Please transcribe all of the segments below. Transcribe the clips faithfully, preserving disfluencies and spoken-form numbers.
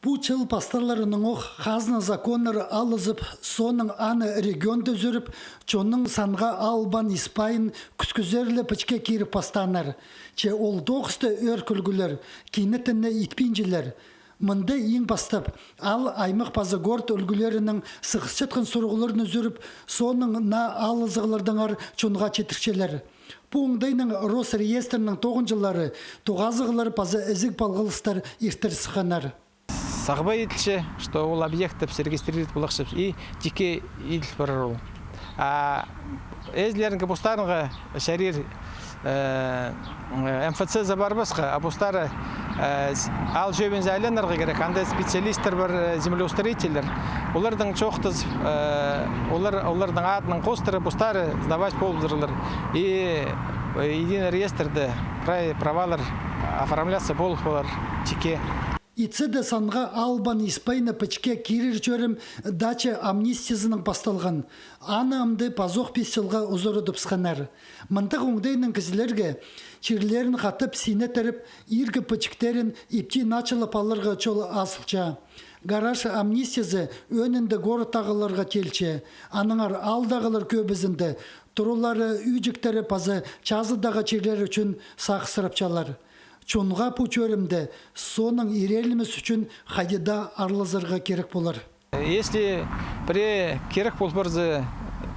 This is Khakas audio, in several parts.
Пу чыл пасталарынаң ох хазна законнар алызып, соонаң аны регионда ӱзӱріп, чонның санға албаан испайын кӱскӱзерле пічікке киріп пастааннар. Че ол тоғыста ӧӧркі ӱлгӱлер кинетін не итпинчелер. Мында иң пастап ал аймах паза город ӱлгӱлерінең сығысчатхан сурығларын ӱзӱріп, соонаң наа алызығлардаңар чонға читірчелер. Пу оңдайнаң Росреестрнің тоғынҷылары тоғазығлар паза ізіг палғалыстар иртір сыхханнар. Сағбай иділче, что ол объект тіп регистрировать поларҷых и тикке иділ парар ол. А ээзілерінге постарынға чарир, э, МФЦ-зар парбасха, а постары, э, с-, аал чӧбінзер айланарға кирек, анда специалисттер пар, э, землеустроительлер. Оларнаң чоохтазып, э, олар, оларның адынаң хоостыра постары сдавать полып пирерлер. И, э, единый реестрде прай правалар оформляться полып полар тикке. Итсе дее санға албаан испайны пічікке кирер чӧрім дача амнистиязынаң пасталған. Аны амды пазох пис чылға узарадыбысханнар. Мындағ оңдайнаң кізілерге чирлерін хатап синеттіріп, иргі пічіктерін ипти начылап аларға чол азылча. Гараж амнистиязы ӧӧнінде городтағыларға теелче. Аннаңар аалдағылар кӧбізінде туралары, ӱҷектері паза чазыдағы чирлері ӱчӱн сағыссырапчалар. Чонға пу чӧрімде соонаң ирелмес ӱчӱн хайди даа аарлазарға кирек полар. Если пірее кирек пол парза,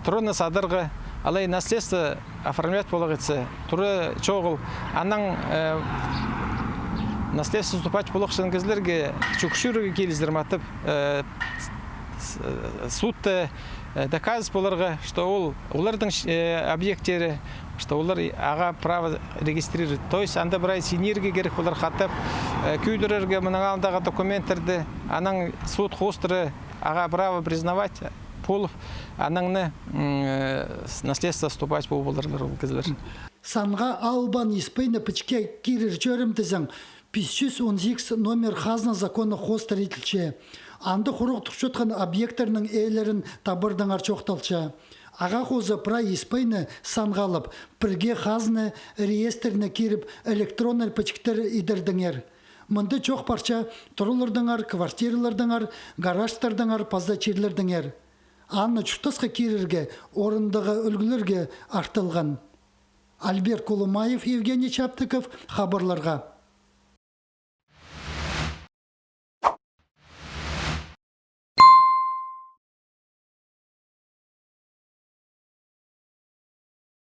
тураны садарға, алай наследство оформлять поларға итсе, тура чоғыл. Анаң, э, наследство вступать поларҷаң кізілерге чӱгӱрерге килізер матап, э, с-, с-, судта, э, доказать поларға, что ол, оларның, э, объекттері, что олар ағаа право регистрировать. То есть анда прай синирге кирек полар хатап, э, кӧдірерге мының алнындағы документтерні, анаң суд хоостыра ағаа право признавать полып, анаң на, м, э, с-, наследство вступать пол поларлар ол кізілер. Санға албаан испайны пічікке кирер чӧрім тізең, пис чӱс он сигіс номер хазна законы хоостыра иділче. Анда хурығ турчатхан объекттернің ээлерін табардаңар чоохталча. Ағаа хоза прай испайны санға алып, пірге хазна реестріне киріп, электронный пічіктер идердеңер. Мында чоох парча туралардаңар, квартиралардаңар, гаражтардаңар паза чирлердеңер. Аны чуртасха кирерге орындағы ӱлгӱлерге артылған. Альберт Кулумаев, Евгений Чаптыков, хабарларға.